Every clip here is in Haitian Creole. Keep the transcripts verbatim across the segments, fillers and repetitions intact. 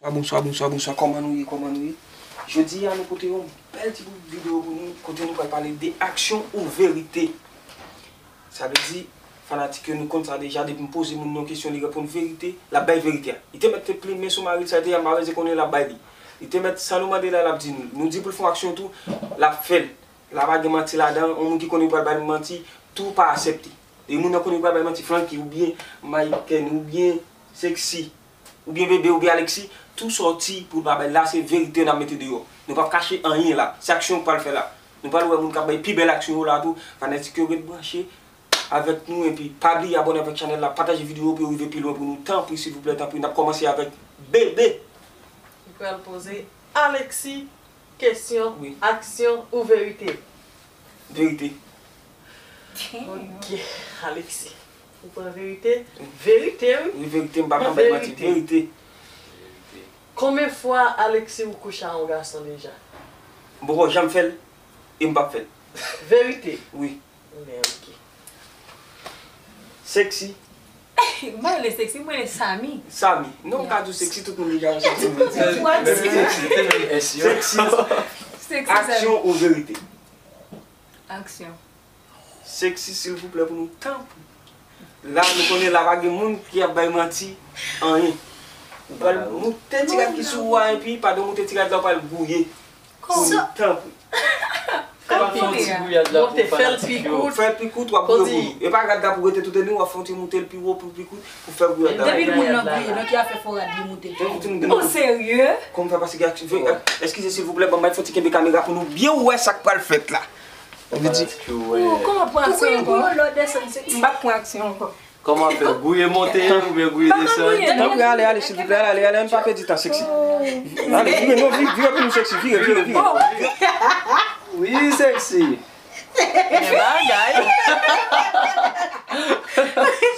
Bonswa, bonswa, bonswa, bonswa, kòman nou ye, kòman nou ye? Jodi a, nou pote yon bèl ti bout videyo pou nou, kote nou pral pale de aksyon ou verite. Sa vle di, fanatik yo, nou konn sa deja, depi m poze moun nan kesyon, li reponn verite, l ap bay verite a. Li te mèt te plimen sou mari l, sa te a, m pa bezwen konnen, l ap bay li. Li te mèt, san nou mande l la, l ap di nou. Nou di pou l fè yon aksyon tou, l ap fè l. La pa gen manti ladan, yon moun ki konnen pral bay manti, tou pa aksepte. E moun nan konnen pral bay manti, Francky, oubyen Mike Ken, oubyen Sexy, oubyen Bebe, oubyen Alexis, tou sòti pou l pa bay. La se verite n ap mete deyò. Nou p ap kache anyen la. Se aksyon nou pral fè la. Nou pral wè moun k ap bay pi bèl aksyon yo la tou. Fanatik yo ret branche avèk nou, epi pa bliye abòne avèk chanèl la, pataje videyo pou yo rive pi lwen pou nou. Tanpri, silvouplè, tanpri. N ap kòmanse avèk Bebe. Li pral poze Alexis kesyon, wi, aksyon ou verite? Verite. Ok, Alexis. Ou pran verite? Verite, wi. Wi, verite, m pa ka bay manti. Verite. Konbyen fwa, Alexis, ou kouche a yon gason deja? M poko janm fè l, e m p ap fè l. Verite. Wi. Men, ok. Sexy. M pa rele Sexy, mwen rele Samy. Samy. Non, w ka di w Sexy, tout moun deja wè Sexy. Sexy. Sexy. Aksyon ou verite? Aksyon. Sexy, silvouplè, pou nou, tanpri. La, nou konnen la pa gen moun ki ap bay manti anyen. Ou pral moute ti rad ki sou ou a, epi pandan w moute ti rad la, w pral gouye. Pou nou, tanpri. Fè l pi kout. Fè l pi kout, w ap gouye pou nou. E pa rad la pou rete tout eni, w ap fè yon ti moute l pi wo, pou l pi kout, pou fè gouye rad la. Depi moun nan gouye, nan ki afè fò rad li moute pi wo? Ou serye? Kòman fè pase gen aksyon? Eskize, silvouplè, ban m fè yon ti kenbe kamera pou nou byen wè sa k pral fèt la. Ou vle di, oh, kòman pran aksyon ankò? M pa pran aksyon ankò. Kòman fè? Gouye monte oubyen gouye desann? Tanpri, ale, ale, silvouplè, ale, ale, ale, ann pa pèdi tan, Sexy. Ale, vire, non, vire, vire pou nou, Sexy, vire, vire, vire. Wi, Sexy. Men bagay.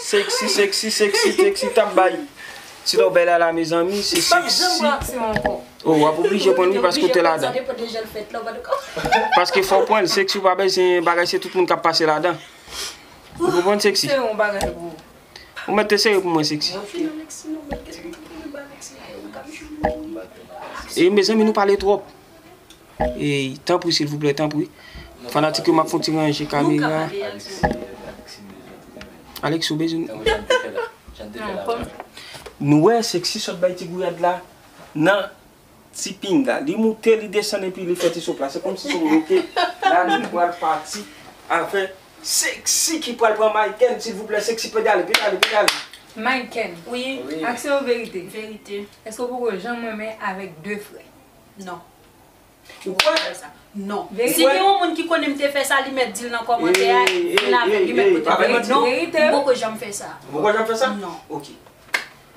Sexy, Sexy, Sexy, Sexy, t ap bay. Ti lòbèy la la, mezanmi, se Sexy. Oh, w ap oblije pran li paske w te ladan. Paske fò w pran l, Sexy, ou pa bezwen bagay, se tout moun k ap pase ladan. Ou konprann, Sexy? Se yon bagay pou ou. Ou mèt te sere pou mwen, Sexy. E mezanmi, nou pale twòp. E tanpri, silvouplè, tanpri. Fanatik yo, m ap fè yon ti ranje kamera. Alex, ou bezwen. Nou wè Sexy sot bay ti gouyad la nan ti pinga. Li moute, li desann epi li fè ti sop la. Se kòmsi se yon roke. La, nou pral pati avèk Sexy ki pral pran Mike Ken, silvouplè, Sexy, pedale, pedale, pedale. Mike Ken. Wi. Aksyon ou verite? Verite. Èske w poko janm renmen avèk de frè? Non. Ou kwè? Non. Si gen yon moun ki konnen m te fè sa, li mèt di l nan kòmantè a, vin avè m, li mèt pote m. Non, m poko janm fè sa. Ou poko janm fè sa? Non. Ok.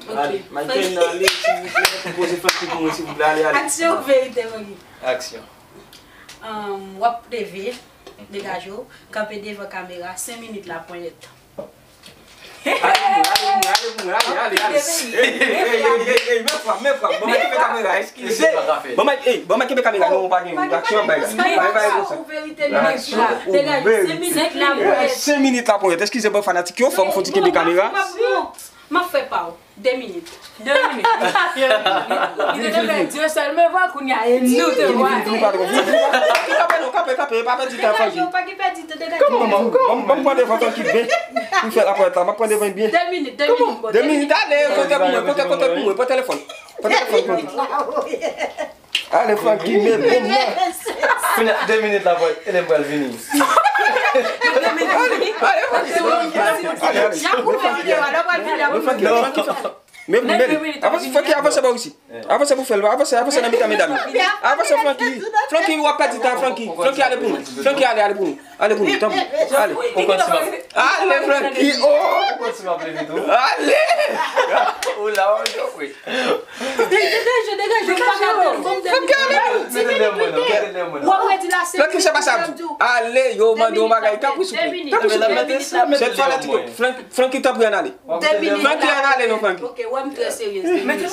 Ok. Ale, Mike Ken, ale, silvouplè, konpoze Francky pou mwen, silvouplè, ale, ale. Aksyon ou verite, Francky? Aksyon. W ap leve, degaje w, kanpe devan kamera, senk minit la, ponyèt. Ale pou mwen, ale pou mwen, ale pou mwen, ale, ale, ale. Ey, ey, ey, ey, ey, men frap, men frap. Bon, Mike, kenbe kamera, eskize. Bon, Mike, ey, bon, Mike, kenbe kamera, non, ou pa gen aksyon, bay la. Bay, bay, konsa. Aksyon ou verite, men frap. Degaje, senk minit la, ponyèt. Senk minit la, ponyèt. Eskize, bon, fanatik yo, fò m fon ti kenbe kamera. M ap fè pa w. De minit. De minit. Li te fè Dye sèl men vwa, kounye a, e nou te vwa. Vini, vini, vini, patwon, vini, vini. Kanpe, kanpe, non, kanpe, kanpe, pa pèdi tan, Francky. Degaje w, pa gen pèdi tan, degaje w. Kòman, ban m, ban m, ban m pran devan Francky byen. M fè lapòt la, m ap pran devan byen. De minit, de minit, bon, de minit. De minit, ale, konte pou mwen, konte, konte pou mwen, pran telefòn. Pran telefòn, Francky. Ale, Francky, men bon nan. Kounye a, de minit la, boy. E lè m pral vini. Ale, ale, Francky, se mwen ki ale. Francky, Francky, Francky, men, men, avanse, Francky, avanse bò isi. Avanse pou fè l, avanse, avanse nan mitan medam yo. Avanse, Francky. Francky, w ap pèdi tan, Francky. Francky, ale pou nou. Francky, ale, ale pou nou. Ale pou nou, tanpri. Ale. Ou konn si m ap... Ale, Francky, oh! Ou konn si m ap leve tou? Ale! Ou la, w ap jwe. Degaje, degaje, degaje, degaje. Francky, ale pou nou. Mete lè mwen non, mete lè mwen non. W ap redi la, se... Francky, se pa sa ap di. Ale, yo mande yon bagay, tanpri, souple. Tanpri, souple. Se fanatik yo. Frank-, Francky, tanpri, ann ale. De minit. Francky, ann ale non, Francky. Ok, wè m trè serye.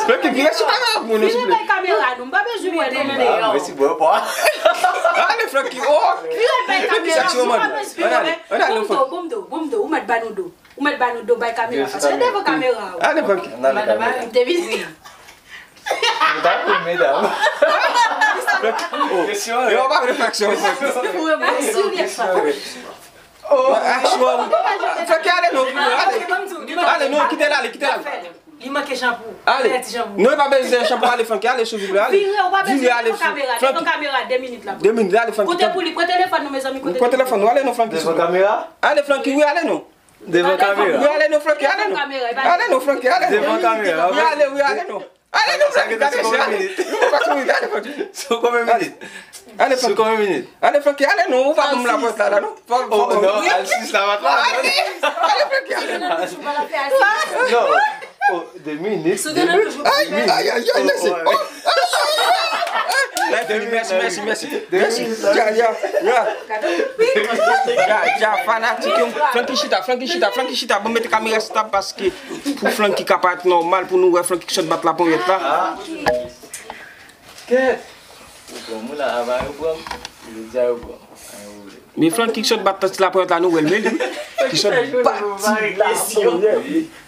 Francky, vire sou kamera pou mwen non, souple. Vire bay kamera nou, m pa bezwen wè non. Mesi bro, pa. Ale, Francky, oh. Vire bay kamera nou, m pa bezwen wè. Ann ale, ann ale non, Francky. Bon m do, bon m do, bon m do, ou mèt ba nou do. Ou mèt ba nou do, bay kamera, paske devan kamera. Ale, Francky. Madanm, te vini. Medam. Yo pa vle fè aksyon. Aksyon. Flanky, ale non. Ale. Ale non, kite l ale, kite l ale. Li manke chanpou. Ale. Ti chanpou. Non, e pa bezwen chanpou, ale Flanky, ale silvouplè, ale. Vire, ou pa bezwen devan kamera, devan kamera, de minit la. De minit, ale Flanky. Kote pou li, pran telefòn nou, mezanmi, kote telefòn nou, ale non Flanky. Devan kamera? Ale Flanky, wi, ale non. Devan kamera. Wi, ale non Flanky, ale non. Ale non Flanky, ale non. Devan kamera. Wi, ale, wi, ale non. Ale non Flanky, gade chè. Sou konbyen minit? Sou konbyen minit? Ale Flanky. Sou konbyen minit? Ale Flanky, ale non, ou pa ban m lapòt la, la non. Oh non, al sis la vat la. Ale, ale Flanky, ale. Non. Oh, de minit. Ay, ay, ay, ay, mèsi. Oh, oh. Mèsi, mèsi, mèsi, mèsi. Mèsi. Ya, ya, ya. Ya, ya, fanatik yo. Flanky chita, Flanky chita, Flanky chita. Bon, mete kamera stab paske pou Flanky ka parèt nòmal, pou nou wè Flanky ki sot bat laponyèt la. Kèt! Ou pran m, ou la, ava yo pran m. Jodi a yo pran m. An yo vle. Men Flanky ki sot bat ti laponyèt la, nou wè l, men li ki sot bat ti laponyèt.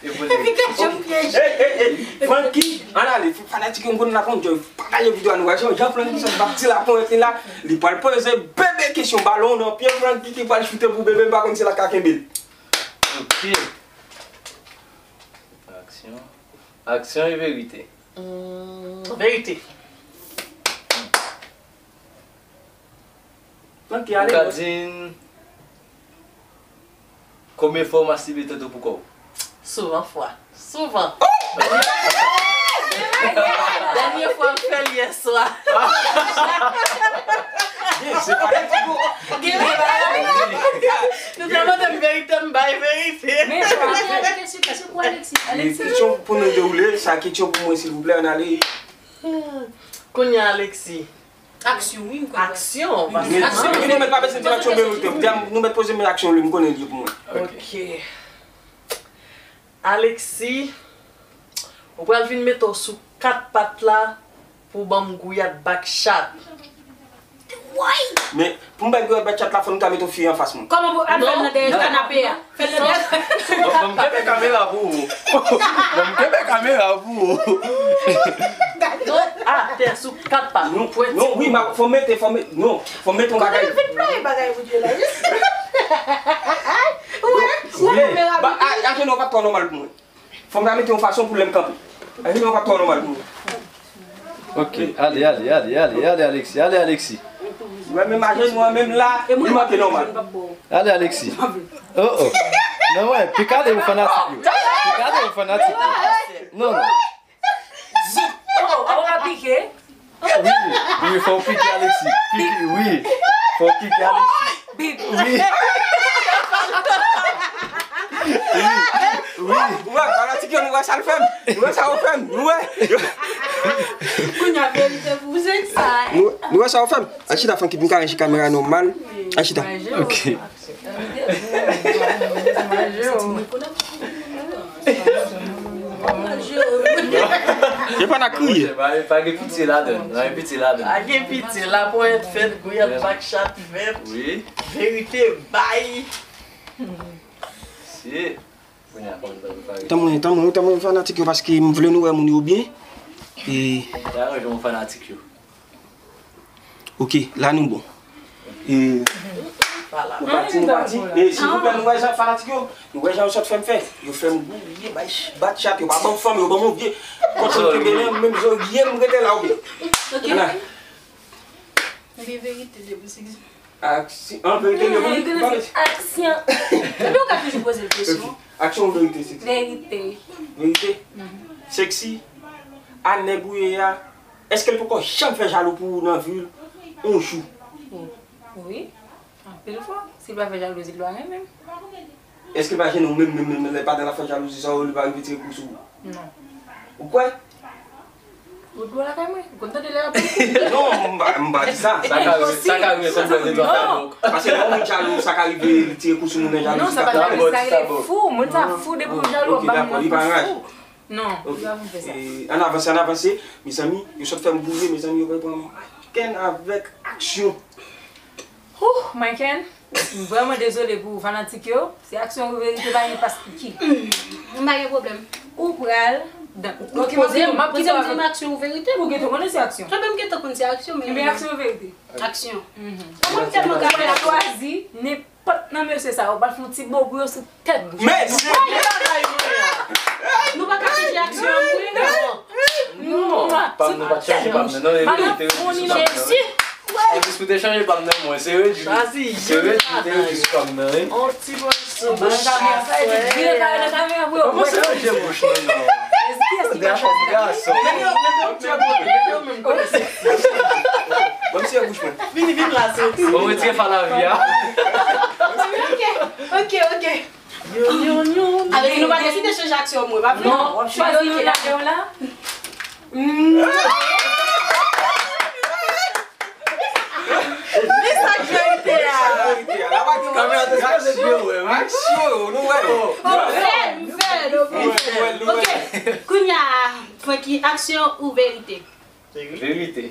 Epi kesyon pyeje. Ey, ey, ey, Flanky, ann ale, fanatik yo m konn laponyèt, yo pataje videyo a, nou wè jan, jan Flanky sot bat ti laponyèt li la, li pral poze bebe kesyon, balon nan pye Flanky ki pral choute pou bebe, m pa konn si l ap ka kenbe l. Ok. Aksyon. Aksyon e verite. Hmm, verite. Flanky, ale. Ou ka di n konbyen fwa w mastibé tèt ou pou kò w? Souvan fwa. Souvan. Dènye fwa m fè l yè swa. Nou te mande m verite, m bay verite. Men, kesyon, kesyon pou Alexis. Alexis. Kesyon pou nou de ou le, sa kesyon pou mwen, silvouplè, ann ale. Kounye a, Alexis. Aksyon, wi, m kwè. Aksyon, paske men, men nou mèt pa bezwen di aksyon, men nou mèt poze men aksyon, li, m konnen li pou mwen. Ok. Alexis, ou pral vin mete w sou kat pat la pou w ban m gouyad bakchat. Men, pou m bay gouyad bakchat la, fò nou ta mete yon fi anfas mwen. Kòman pou al fè l nan dèyè kanape a? Fè l nan dèyè. Bon, bon, m kenbe kamera pou ou. Bon, m kenbe kamera pou ou. Non, atè sou kat pa. Non, non, wi, ma, fò mete, fò mete, non, fò mete yon bagay. Vit plore bagay pou Dieu la, wi. Ou wè, ou wè kamera ba, a, ajenou pa twò nòmal pou mwen. Fò m ta mete yon fason pou lè m kanpe. Ajenou pa twò nòmal pou mwen. Ok, ale, ale, ale, ale, ale, Alexis, ale, Alexis. Ou wè menm ajenou an menm la, li manke nòmal. Ale, Alexis. Oh, oh. Non, wè, pike ale ou fanatik yo. Pike ale ou fanatik yo. Non, non. Oh, oh, a pike. Wi, wi, fò w pike Alexis. Pike, wi. Fò w pike Alexis. Wi. Wi, wi. Ou wè, fanatik yo, nou wè sa l fè m. Nou wè sa yo fè m. Nou wè. Kounye a verite pou se sa. Nou, nou wè sa yo fè m. Al chita, Francky, pou m ka ranje kamera nòmal. Al chita. Ok. Se pa nan kriye. Pa, pa gen pitye ladan. Pa gen pitye ladan. Pa gen pitye. Laponyèt fèt, gouyad bakchat fèt. Wi. Verite bay. Si. Tann mwen, tann mwen, tann mwen fanatik yo, paske m vle nou wè moun yo byen. E. Dayè, nou fanatik yo. Ok, la nou bon. E, nou pati, nou pati. E, silvouplè, nou wè jan fanatik yo, nou wè jan yo sot fè m fè. Yo fè m gouye, bay ch-, bat chat, yo pa ban m fanm, yo ban m yon vye. Kòchon kenbe men, menm jan yo gouye m, rete la, oubyen. Ok. Ala. Ebyen, verite, de pou six. Aksyon, an verite, de pou six. Aksyon. Ebyen, ou ka toujou poze l kesyon. Ok. Aksyon ou verite, sexy? Verite. Verite? Mhm. Sexy, a nèg ou ye a, èske l poko janm fè jalou pou ou nan vi l yon jou? Wi. Anpil fwa. Si l pa fè jalouzi, l pa renmen m. Èske l pa jennen w menm, menm, menm, lè padan l ap fè jalouzi sa yo, li pa rive tire kou sou ou? Non. Ou kwè? Ou dwe lakay mwen. Ou konn tande lè y ap pran kou? Non, m pa, m pa di sa. Sa ka rive, sa ka rive, konn pran de twa fabòk. Paske lè yon moun jalou, sa ka rive li tire kou sou moun nan jalouzi. Non, sa pa jalou, sa rele fou. Moun sa fou depi w jalou, ap ba moun nan fou. Non, li pa pou fè sa. E, ann avanse, ann avanse. Mezanmi, yo sot fè m gouye, mezanmi, yo pral pran m. Kenn avèk aksyon. Huh, Michael, m vrèman dezole pou fanatik yo. Se aksyon ou verite, pa gen pas ki. M pa gen pwoblèm. Ou pral Ou poze m, m ap kite w avèk aksyon ou verite. Ou gentan konnen se aksyon. Mwen menm gentan konn se aksyon, men. Ebyen, aksyon ou verite? Aksyon. Mwen tèlman ka fè la chwazi nenpòt nan mesye sa yo, w pral fè yon ti bogri sou tèt bouch. Mesye! Nou pa ka chanje aksyon an, wi. Non. Non. Pa m, nou pa t chanje pa m, non. Madanm Foni, Jezi. Anplis, ou te chanje pa m nan mwen, se redwi. Se redwi, ou te redwi sou pa m nan, wi. On ti bòl sou bouch. Kòman se ranje bouch mwen, non? Gason, gason. Mete yo, mete yo menm kote. Ban m siye bouch mwen. Vini, vini la, soti. Bon, retire fa lavi a. Ok, ok, ok. Avèk nou pa deside chanje aksyon mwen, pa vle. Non, w ap chwazi nou lage w la. Men sa k verite a. Kamera te sipoze byen wè, wi. Aksyon, nou wè. M fè l, m fè l, ok. Ok, kounye a, Francky, aksyon ou verite? Verite.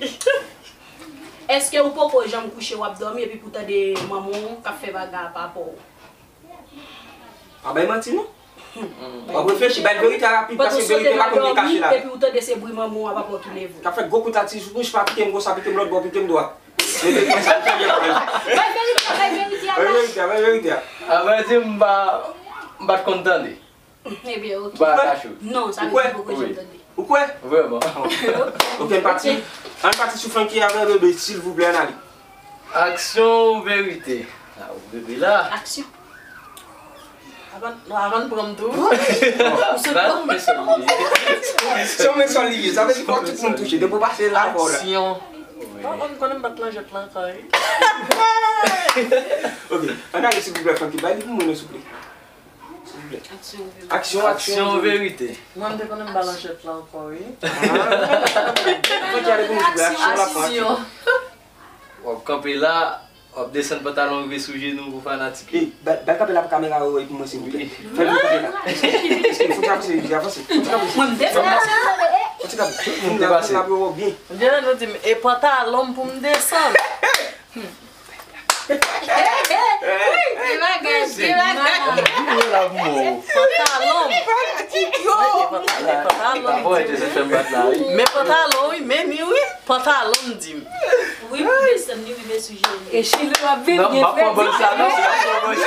Èske ou poko janm kouche w ap dòmi epi pou tande manman w k ap fè baga pa rapò w? Pa bay manti non. W ap reflechi, bay verite a rapid, paske verite pa konn gen kache ladan. Epi ou tande se bri manman w a papa w ki leve w. K ap fè gwo kout la, ti wouch pa pike m konsa, pike m lòt bò, pike m dwat. Bay verite a, bay verite a. Bay verite a, bay verite a. Avrèdi, m pa, m pa t konn tande. Ebyen, ok. M pa kache w. Non, sa vle di ou poko janm tande. Ou kwè? Vrèman. Ok, ann pati. Ann pati sou Francky avè bebe, silvouplè, ann ale. Aksyon ou verite? A, ou bebe la. Aksyon. Avan, non, avan n pran m tou. Ba non, men sòl li ye. Se yon men sòl li ye. Sa vle di fòk tout moun touche. Depi w pase la, fò w la. Aksyon. Bon, m konnen m pa t lanjèt la ankò, wi. Ok, ann ale silvouplè, Francky. Bay li pou mwen, non, souple. Silvouplè. Aksyon, aksyon. Aksyon, verite. Mwen, m te konnen m pa lanjèt la ankò, wi. Francky, ale pou mwen, silvouplè. Aksyon, la pran. Aksyon. W ap kanpe la, w ap desann pantalon rive sou jenou pou fanatik yo. Ey, ba, ba l kanpe la pou kamera yo wè pou mwen, silvouplè. Fè l kanpe la. Fò w avanse, avanse. Fò w kanpe. Mwen, m desann. Fò w kanpe. Fò w kanpe. Fò w kanpe byen. Byen, nou di m, e pantalon m pou m desann. Wi, gen bagay, gen bagay. Pantalon. Pantalon. Men pantalon, wi, men mi, wi. Pantalon, m di m. Wi, pou desann, li rive sou jenou. E cheve w ap vin byen fredi. Non, m pa pran bòl sa, non, m pa pran bòl sa. M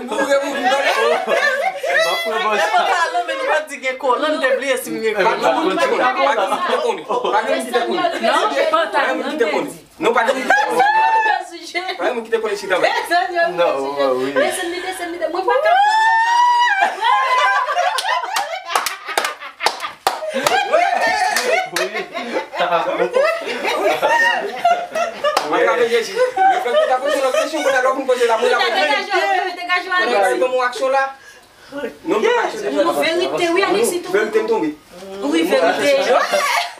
pa pran bòl sa. E pantalon, men nou pa t di gen kolan, m te bliye si m gen kolan. Pa gen moun ki te konnen. Pa gen moun ki te konnen. Non, pantalon, men. Non, pa gen moun ki te konnen. Pa gen moun ki te konnen chita, men. Non, wi. Desann li, desann li, mwen pa ka. Wi. Mwen ka veye Jezi. Mwen fè ta poze lòt kesyon, kounye a lè w fin poze la, mwen la. Degaje w, degaje w, Alex. Kounye a lè w fin aksyon la. Non, m pa ka aksyon deja. Verite, wi, Alexis, tou. Verite m tonbe. Wi, verite.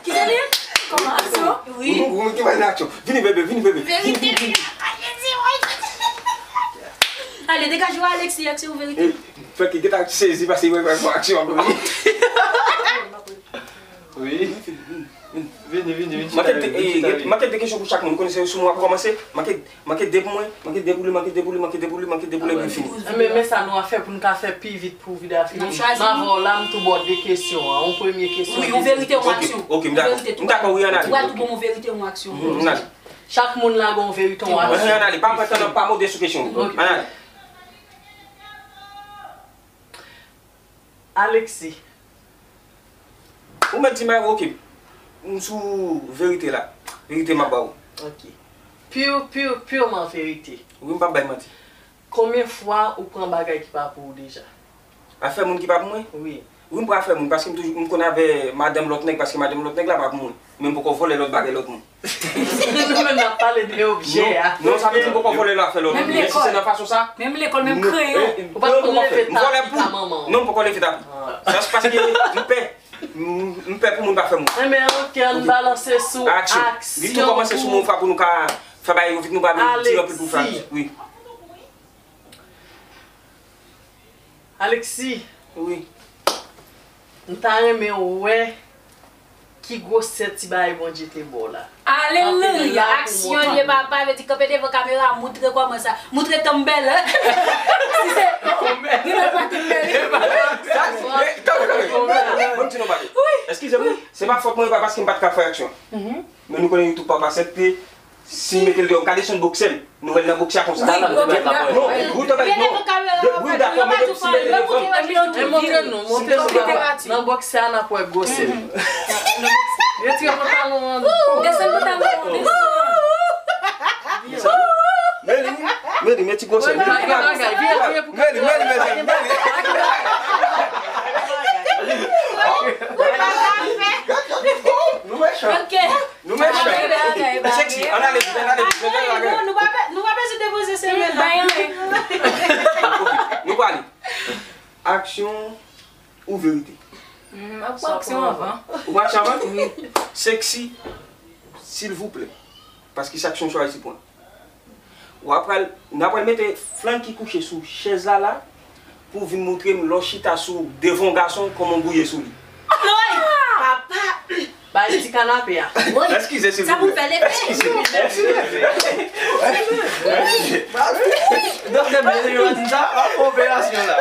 Kite li. Kòman aksyon? Wi. Ou, ou, ou, ki bay aksyon. Vini, bebe, vini, bebe. Verite. Ale, degaje w, Alexis, aksyon ou verite? Francky, gentan sezi, pase wè, wè, wè, aksyon an. Wi. Vini, vini, vini. Manke de, eh, manke de kesyon pou chak moun. Ou konnen se sou mwen w ap kòmanse. Manke, manke de pou mwen, manke de pou li, manke de pou li, manke de pou li, manke de pou li, epi fini. Men, men sa nou a fè pou n ka fè pi vit pou videyo a fini. M avè w la, m tou ba w de kesyon an. Yon premye kesyon. Wi, yon verite, yon aksyon. Ok, ok, m dakò. M dakò, wi, ann ale. Ou pral tou ban m yon verite, yon aksyon. Mhm, ann ale. Chak moun la gen yon verite, yon aksyon. Ann ale, pa pran tan nan, pa mode sou kesyon. Ok. Ann ale. Alexis. Ou mèt di m, ok. M sou verite la. Verite m ap ba ou. Ok. Pure, pure, purement verite. Wi, m p ap bay manti. Konbyen fwa ou pran bagay ki pa pou ou deja? Afè moun ki pa pou mwen? Wi. Wi, m pran afè moun, paske m toujou, m konn avè madanm lòt nèg, paske madanm lòt nèg la pa pou mwen. Men m poko vòlè lòt bagay lòt moun. Nou menm n ap pale de objè a. Non, non, sa vle di m poko vòlè lòt afè lòt moun. Men si se nan fason sa, menm lekòl, menm kreyon. Ou pa t konn leve tapi ta manman w. Non, m poko leve tapi. Sa se paske m pè. M, m pè pou moun pa fè mwen. Enben, ok, ann balanse sou aksyon. Vit nou kòmanse sou mwen fwa pou nou ka fè bagay yo vit, nou pa vin tire anpil pou fè. Wi. Alexis. Wi. M ta renmen wè Ki gwosè ti bagay Bondye te ba w la? Alelouya! Aksyon li ye, papa. Vle di kanpe devan kamera, moutre kòman sa. Moutre tanm bèl, hein? Si se Gina pa te bèl. Sa, sa, sa, sa, Bon, ti non, pale. Eskize m, wi. Se pa fòt mwen, e pa paske m pa t ka fè aksyon. Men nou konnen YouTube pa aksepte. Si m mete l deyò, m ka desann bòksè m. Nou wè l nan bòksè a konsa. Non, wi, w dakò, men si m mete l deyò, montre nou, montre nou nan bòksè a n ap wè gwosè l. Retire pantalon an. Desann pantalon an, desann. Men li, men li, men ti gwosè. Men li, men li, men li, men li. Nou mechan. Nou mechan. Seksi, ann ale vit, ann ale vit, ann ale vit. Non, nou pa, nou pa bezwen depoze semèn nan. Ok, nou prale. Aksyon ou verite? M ap pran aksyon avan. Ou pran aksyon avan? Wi. Seksi, silvouplè. Paske se aksyon w chwazi pran. W ap pral, n ap pral mete Francky kouche sou chèz la la pou w vin moutre m lè w chita sou devan yon gason kòman w gouye sou li. Papa! Bay ti kanape a. Eskize, silvouplè. Sa pou fè leve. Eskize. Doktè Bellevue pa di sa, w ap fè operasyon la.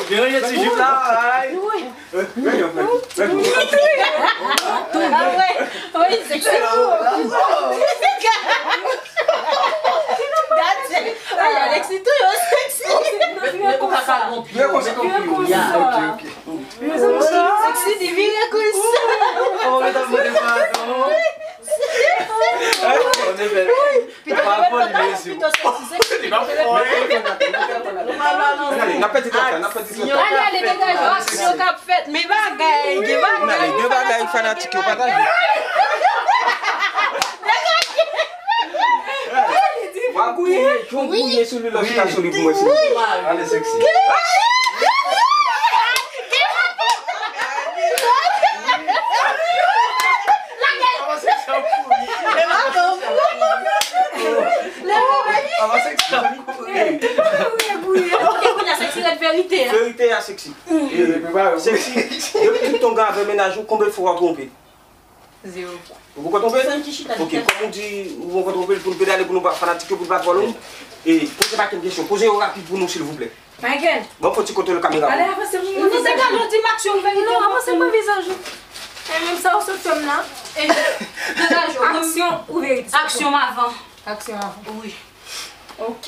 Deranje ti jip la, ay. Wi, seksi. Ay, Alexis, tou yo seksi. Vire konsa. Vire konsa. Seksi, di vire konsa. Pito seksi, seksi. N ap pèdi tan, n ap pèdi tan. Ale, ale, degaje, aksyon k ap fèt, men bagay, gen bagay. Ale, gen bagay, fanatik yo pataje. W ap gouye, jan w gouye sou li, lè w chita sou li pou mwen, silvouplè. Ale, seksi. Avanse ki sa pou kouri. Avanse ki sa pou kouri. Kounye a seksi ret verite a. Verite a seksi. Seksi. Depi tout tan w gen avè mennaj ou, konbyen fwa w twonpe? Zewo fwa. Ou poko twonpe? Ok, kòm ou di ou poko twonpe, pou nou pedale, pou nou pa fanatik yo, pou nou pa twò long. E poze pa kèk kesyon. Poze yo rapid pou nou, silvouplè. Michael. Bon, fò ti kontwole kamera. Ale, avanse pou mwen. Non, degaje w, di m aksyon ou verite. Non, avanse pou mwen vizaj ou. E menm sa ou sot fè m nan. E degaje w. Aksyon ou verite? Aksyon m avan. Aksyon avan. Wi. Ok.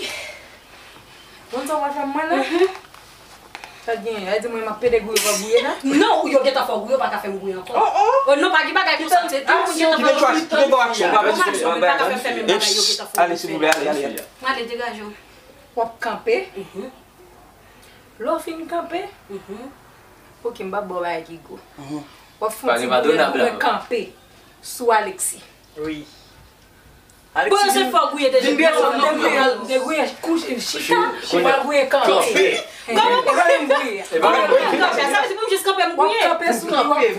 Konn sa w pral fè mwen la? Sa gen, e di mwen m ap pede gouye, w ap gouye la? Non, ou yo gentan fè w gouye, ou pa ka fè m gouye ankò. Oh, oh. Oh, non, pa gen bagay konsa. Se tou, ou gentan fè m gouye. Kite aksyon, kite bò aksyon. Ou pa ka fè m menm bagay yo gentan fè w gouye. Ale, silvouplè, ale, ale, ale. Ale, degaje w. W ap kanpe. Lè w fin kanpe, ok, m p ap ba w bagay ki gwo. W ap fè yon ti gouye pou mwen kanpe sou Alexis. Wi. Alexis, se fò gouye deja. Vin byen fò, vin byen fò. Gouye, kouche, chita, w ap gouye kanpe. Kòman pou gouye? Kòman pou gouye kanpe? Sa vle di pou m jis kanpe m gouye? W ap kanpe sou li, w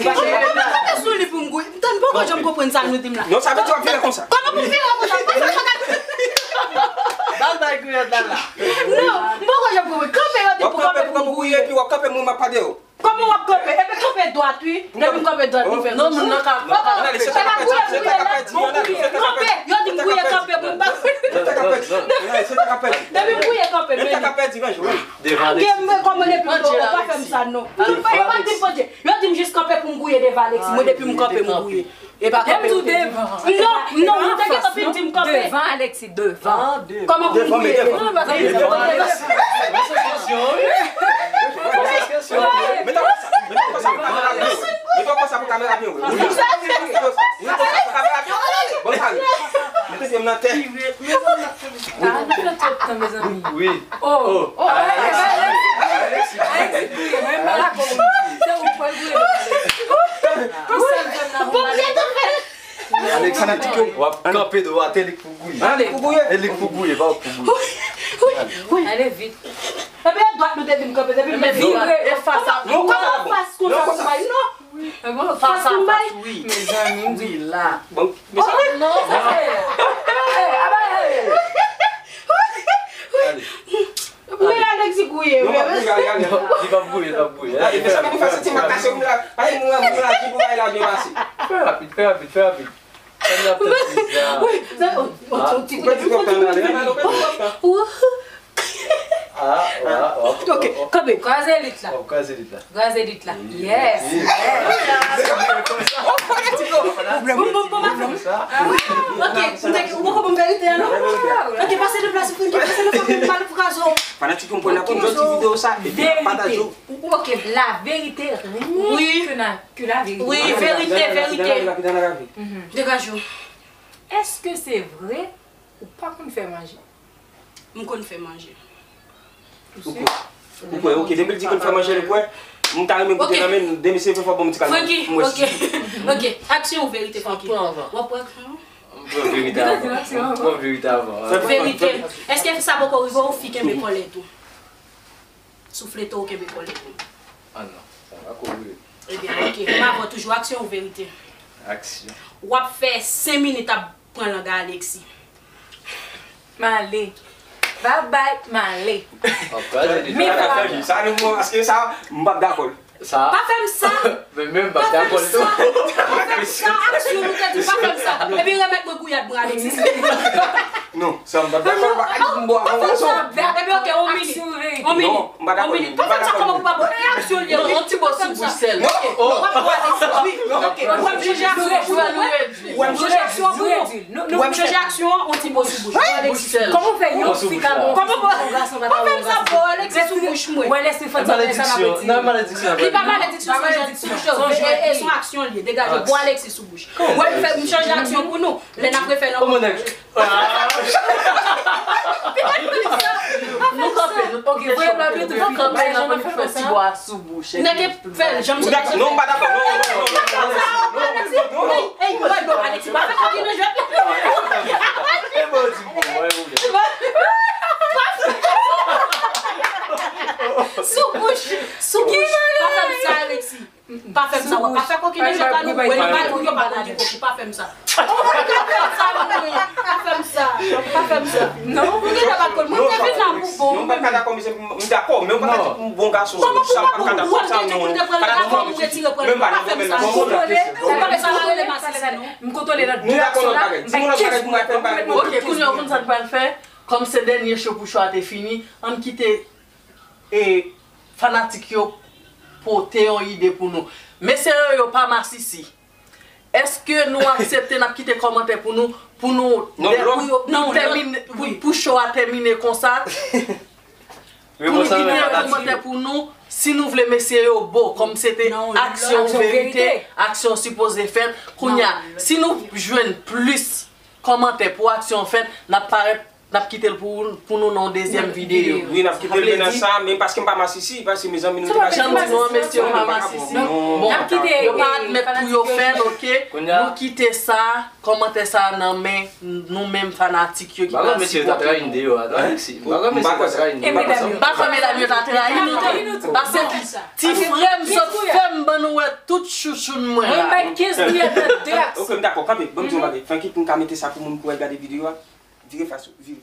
ap kanpe sou li pou m gouye. Tann, m poko janm konprann sa nou di m la. Non, sa vle di w ap vire konsa. Kòman pou vire konsa? Konsa sa ka Bal bay gouyad la la. Non, m poko janm konprann. Kanpe yo di pou kanpe pou m gouye. Epi w ap kanpe, mwen m ap pale w. Kòman w ap kanpe? Epi kanpe dwat wi. Depi m kanpe dwat, m fè non, moun nan ka kanpe. Kanpe, yo di m gouye kanpe pou m pa. Depi m gouye kanpe, men. Devan Alexis. Kòman depi w pa fè m sa non. Yo pa di m panje. Yo di m jis kanpe pou m gouye devan Alexis. Mwen depi m kanpe m gouye. E pa kanpe ou te di. Non, non, ou te gentan fin di m kanpe. Devan Alexis, devan. Kòman pou m gouye devan? Mete w konsa, mete w konsa pou kamera byen wè. Mete w konsa pou kamera byen wè. Mete w konsa pou kamera byen wè. Bon, sa. Mete pye m nan tè. Ah, nou fè twòp tan, mezanmi. Wi. Oh. Oh. Alexis. Alexis. Mwen pa la pou se ou k pral gouye. Pou sa m fè m nan. Alexis, w ap kanpe dwat, e li k pou gouye. E li k pou gouye, pa ou k pou gouye. Ale vit. Epi e dwat nou te di m kanpe, depi m vire e fas a. Non, konsa. Fas konsa pou bay, non. Fas a fas, wi. Mezanmi, m di la. Bon, non, sa se. Mwen Alexis gouye. Gade, gade. Li p ap gouye, li p ap gouye. Gade, fè sa pou m fè santi m ap kase moun la. Pale moun la, moun la, di pou bagay la byen pase. Fè rapid, fè rapid, fè rapid. Sa n ap tann plis la. Wi, sa, o, o, ah, o, ti ou pèdi twòp tan nan, ou pèdi twòp tan. Ah, ah, ah. Ok, kanpe. Kraze lit la. Oh, kraze lit la. Kraze lit la. Yes. Yes. Bon, bon, bon, bon. Ok, ou te, ou poko ban m verite a, non? Ok, pase de plas, ok, pase de plas, mal frazo. Fanatik yo, m pran nan konn jodi videyo sa, epi pataje. Ok, la vérité, rien que la, que la vérité. Wi, verite, verite. Degaje w. Èske se vre ou pa konn fè manje? M konn fè manje. Ou kwè? Ou kwè? Ok, depi l di konn fè manje, l kwè. M ta renmen koute nan men l, demen se fè fò ban m ti kal. Francky, ok. Ok, aksyon ou verite, Francky? W ap pran, hmm? M pran verite avan. M pran verite avan. Verite. Èske sa poko rive w fi kenbe kòlèt ou? Souflete w kenbe kòlèt ou? Ah non, sa pa ko rive. Ebyen, ok. M avè w toujou, aksyon ou verite? Aksyon. W ap fè senk minit ap pran lang a Alexis. M ale. Bye bye, m ale. Sa nou bon, paske sa, m p ap dakò. Sa. Pa fè m sa. Men menm m p ap dakò l tou. Pa fè m sa. Pa fè m sa. Aksyon, nou te di pa fè m sa. Epi remèt mwen gouyad mwen, Alexis. Non, sa m p ap dakò. M p ap dakò. Epi, ok, on minit. On minit. Non, m pa dakò. On minit. Pa fè m sa, kòman pou pa bon? E aksyon li ye. Non, yon ti bò sou bouch sèl. Non, non. Ok, w ap jije aksyon pou nou. W ap jije aksyon pou nou. W ap jije aksyon, on ti bò sou bouch. Bouch sèl. Kòman w fè yon fi ka bon, yon gason pa ta wè yon gason? Alexis sou bouch mwen. Wè, lèse fè sa, sa n ap di. Malediksyon. Non, malediksyon. Li pa malediksyon, se yon jwèt. Se yon jwèt. E, e, se yon aksyon li ye. Degaje, bò Alexis sou bouch. Wè, m fè, m chanje aksyon pou nou. Lè n ap refè nan. Kòman nèg? Nou kanpe, nou kanpe, nou kanpe, n ap fè ti bò a sou bouch. Nèg e fè l, janm. Non, m pa dakò. Non, non, non, non. Ey, ey, ey, Alexis, pa fè koki nan jwèt la. Sou bouch, sou bouch. Pa fè m sa, Alexis. Pa fè m sa, w ap pa fè koki nan jwèt la, non. Wè, nou pa, nou pa koki koki, pa fè m sa. Pa fè m sa, non. Pa fè m sa. Non, ou gentan pa konn. Mwen te vin la pou bon. Non, m pa dakò, misye, m dakò, men ou pa ka di pou bon gason. Kòman pou sa, m pa dakò sa, non. Pa dakò, m retire pran. Menm pa nan domèn nan. Ou pa bezwen rele m asasinen, non. M kontwole nan direksyon la, m pa kèz mwen. Ok, kounye a, ou konn sa n pral fè? Kòm se dènye cho pou cho a te fini, ann kite e fanatik yo pote yon ide pou nou. Mesye yo, yo pa masisi. Èske nou aksepte n ap kite kòmantè pou nou, pou nou, pou, pou tèmine, pou, pou show a tèmine konsa? Pou nou kite kòmantè pou nou, si nou vle mesye yo bo, kòm se te aksyon verite, aksyon sipoze fèt. Kounye a, si nou jwenn plis kòmantè pou aksyon fèt, n ap parèt N ap kite l pou, pou nou nan yon dezyèm videyo. Wi, n ap kite l, men nan sa, men paske m pa masisi, paske mezanmi, nou te pase. Jan m di nou an, mesye, yo pa masisi. Bon, yo pa admèt pou yo fè l, ok? Nou kite sa, kòmantè sa nan men nou menm fanatik yo ki pral sipòte nou. M pa kwè sa. M pa kwè medam yo ta trayi nou tou. Paske ti frè m sot fè m ban nou wè tout chouchoun mwen la. Mwen bay kenz gouyad nan de aksyon. Ok, m dakò, kanpe, ban m di yon bagay. Francky, pou m ka mete sa pou moun pou wè gade videyo a. Vire fas ou, vire.